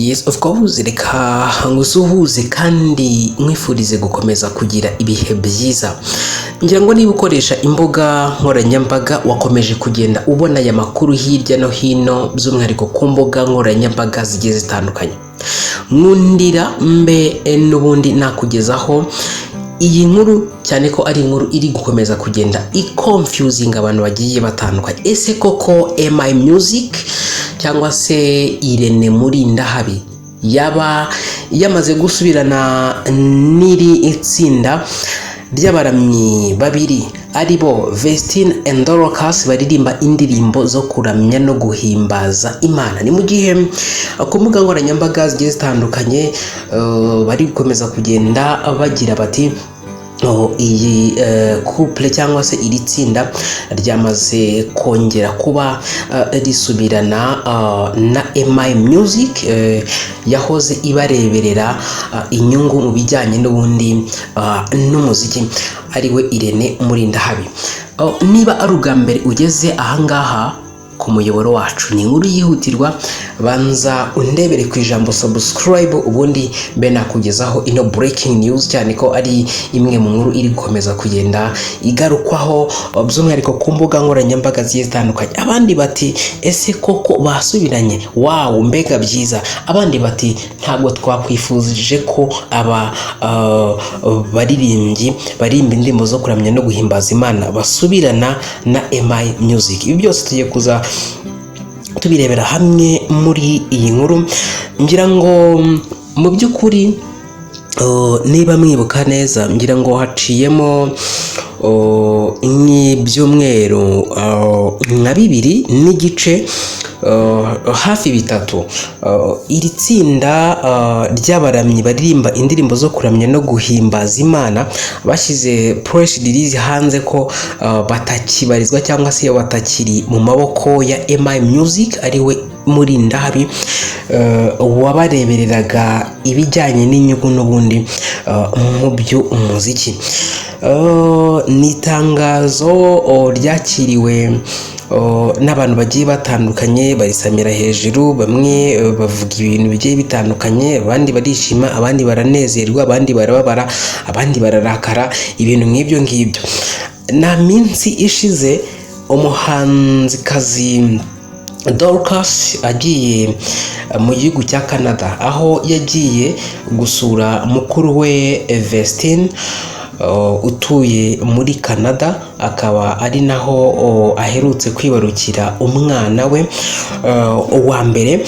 Yes, of course, reka ngusuhuze kandi nkwifurize gukomeza kugira ibihe byiza. Ngira ngo niba ukoresha imbuga nkoranyambaga wakomeje kugenda ubona aya makuru hirya no hino, by'umwihariko ku mbuga nkoranyambaga zigiye zitandukanye. Nkundira mbe n'ubundi nakugezaho iyi nkuru, cyane ko ari inkuru iri gukomeza kugenda iconfusinga abantu bagiye batandukanye. Ese koko MI Music cyangwa se Irene Murindahabi yaba yamaze gusubirana n'iri itsinda ry'abaramyi babiri, ari bo Vestine and Dorcas, baririmba indirimbo zo kuramya no guhimbaza Imana? Ni mu gihe ku mbuga nkoranyambaga zigiye zitandukanye bari gukomeza kugenda bagira bati: "Oh, iyi couple cyangwa se iri tsinda ryamaze kongera kuba risubirana na MI Music yahoze ibareberera inyungu mu bijyanye n'ubundi n'umuziki, ariwe Irene Murindahabi." Oh, niba ari ubwa mbere ugeze ahangaha ku muyoboro wacu, ni inkuru yihutirwa, banza undebere ku ijambo subscribe, ubundi mbe nakugezaho ino breaking news, cyane ko ari imwe mu nkuru iri gukomeza kugenda igarukwaho by'umwihariko ku mbuga nkoranyambaga zigiye zitandukanye. Abandi bati: "Ese koko basubiranye? Wow, mbega byiza!" Abandi bati: "Ntabwo twakwifuje ko aba baririmbyi baririmba indirimbo zo kuramya no guhimbaza Imana basubirana na MI Music." Ibi byose tugiye kuza tubirebera hamwe muri iyi nkuru. Ngira ngo mu by'ukuri, niba mwibuka neza, ngira ngo haciyemo nk'ibyumweru nka 2.5, hafi 3, iri tsinda ry'abaramyi baririmba indirimbo zo kuramya no guhimbaza Imana bashyize press release hanze ko batakibarizwa cyangwa se batakiri mu maboko ya MI Music, ariwe Murindahabi wabarebereraga ibijyanye n'inyungu n'ubundi mu by'umuziki. Ni itangazo ryakiriwe n'abantu bagiye batandukanye, barisamira hejuru. Bamwe bavuga ibintu bigiye bitandukanye, abandi barishima, abandi baranezerwa, abandi barababara, abandi bararakara, ibintu nk'ibyo ngibyo. Nta minsi ishize umuhanzikazi Dorcas agiye mu gihugu cya Canada, aho yagiye gusura mukuru we Vestine utuye muri Canada, akaba ari naho aherutse kwibarukira umwana we wa mbere.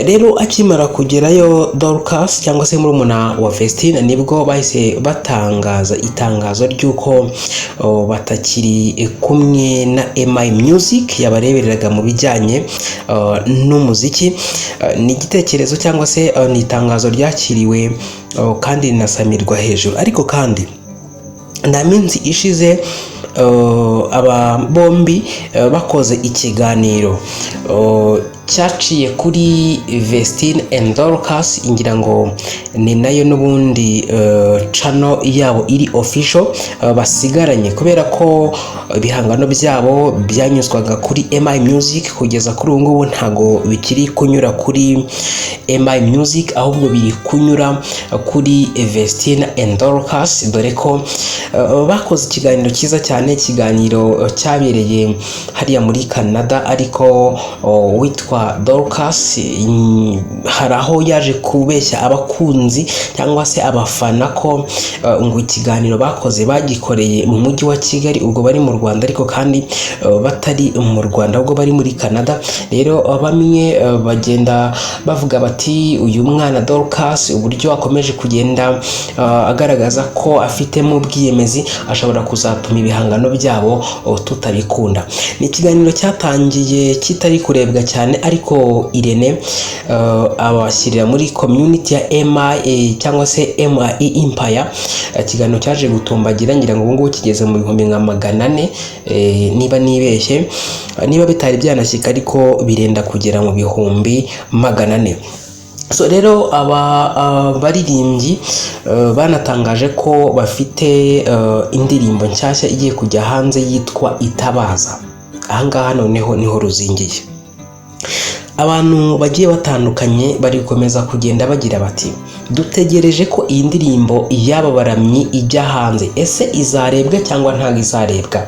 Rero akimara kugerayo Dorcas cyangwa se murumuna wa Vestine, nibwo bahise batangaza itangazo ry'uko batakiri kumwe na MI Music yabarebereraga mu bijyanye n'umuziki. Ni igitekerezo cyangwa se ni itangazo ryakiriwe kandi rinasamirwa hejuru. Ariko kandi nta minsi ishize aba bombi bakoze ikiganiro cyaciye kuri Vestine and Dorcas, ngira ngo ni nayo n'ubundi channel yabo iri official basigaranye, kubera ko ibihangano byabo byanyuzwaga kuri MI Music, kugeza kuri ubu ngubu ntago bikiri kunyura kuri MI Music, ahubwo biri kunyura kuri Vestine and Dorcas, dore ko bakoze ikiganiro cyiza cyane, ikiganiro cyabereye hariya muri Canada. Ariko witwa Dorcas hari aho yaje kubeshya abakunzi cyangwa se abafana ko ngo ikiganiro bakoze bagikoreye mu mujyi wa Kigali, ubwo bari mu Rwanda, ariko kandi batari mu Rwanda, ahubwo bari muri Canada. Rero bamwe bagenda bavuga bati: "Uyu mwana Dorcas, uburyo akomeje kugenda agaragaza ko afitemo ubwiyemezi, ashobora kuzatuma ibihangano byabo tutabikunda." Ni ikiganiro cyatangiye kitari kurebwa cyane, ariko Irene abashyirira muri community ya MI cyangwa se MI Empire. Ikiganiro cyaje gutumbagira, ngira ngo ubu ngubu kigeze mu 400,000, niba nibeshye, niba bitari byanashyika, ariko birenda kugera mu 400,000. So rero aba baririmbyi banatangaje ko bafite indirimbo nshyashya igiye kujya hanze yitwa Itabaza. Ahangaha noneho niho ruzingiye. Abantu bagiye batandukanye bari gukomeza kugenda bagira bati: "Dutegereje ko iyi ndirimbo y'aba baramyi ijya hanze. Ese izarebwa cyangwa ntabwo izarebwa?"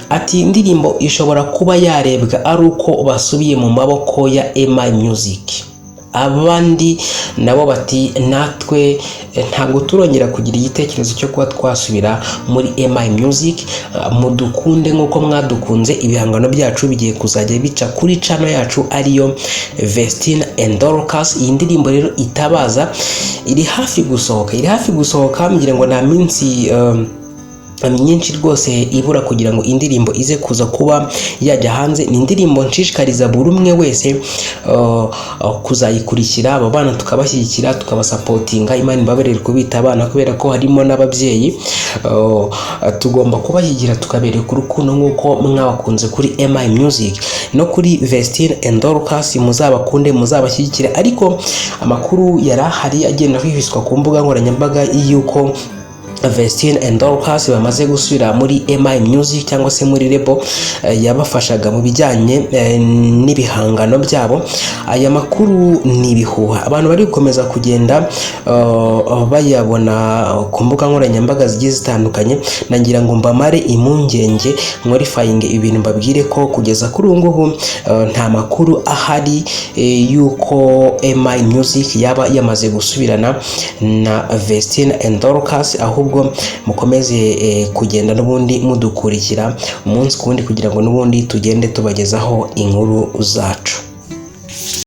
Ati: "Indirimbo ishobora kuba yarebwa ari uko basubiye mu maboko ya MI Music." Abandi nabo bati: "Natwe ntabwo turongera kugira igitekerezo cyo kuba twasubira muri MI Music. Mudukunde nk'uko mwadukunze, ibihangano byacu bigiye kuzajya bica kuri channel yacu ariyo Vestine and Dorcas." Iyi ndirimbo rero Itabaza iri hafi gusohoka, iri hafi gusohoka. Ngira ngo nta minsi myinshi rwose ibura kugira ngo indirimbo ize kuza kuba yajya hanze. Ni indirimbo nshishikariza buri umwe wese kuzayikurikira, aba bana tukabashyigikira, tukabasupportinga. Imana imbabarire kubita abana kubera ko harimo n'ababyeyi. Tugomba kubashyigikira, tukabereka urukundo nk'uko mwabakunze kuri MI Music no kuri Vestine and Dorcas. Muzabakunde, muzabashyigikire. Ariko amakuru yari ahari agenda ahwihwiswa ku mbuga nkoranyambaga y'uko Vestine and Dorcas bamaze gusubira muri MI Music cyangwa se muri label yabafashaga mu bijyanye n'ibihangano byabo, aya makuru ni ibihuha. Abantu bari gukomeza kugenda bayabona ku mbuga nkoranyambaga zigiye zitandukanye. Nagira ngo mbamare impungenge, nclarifyinge ibintu, mbabwire ko kugeza kuri ubu ngubu nta makuru ahari y'uko MI Music yaba yamaze gusubirana na Vestine and Dorcas. Ahubwo mukomeze kugenda n'ubundi mudukurikira umunsi ku wundi kugira ngo n'ubundi tugende tubagezaho inkuru zacu.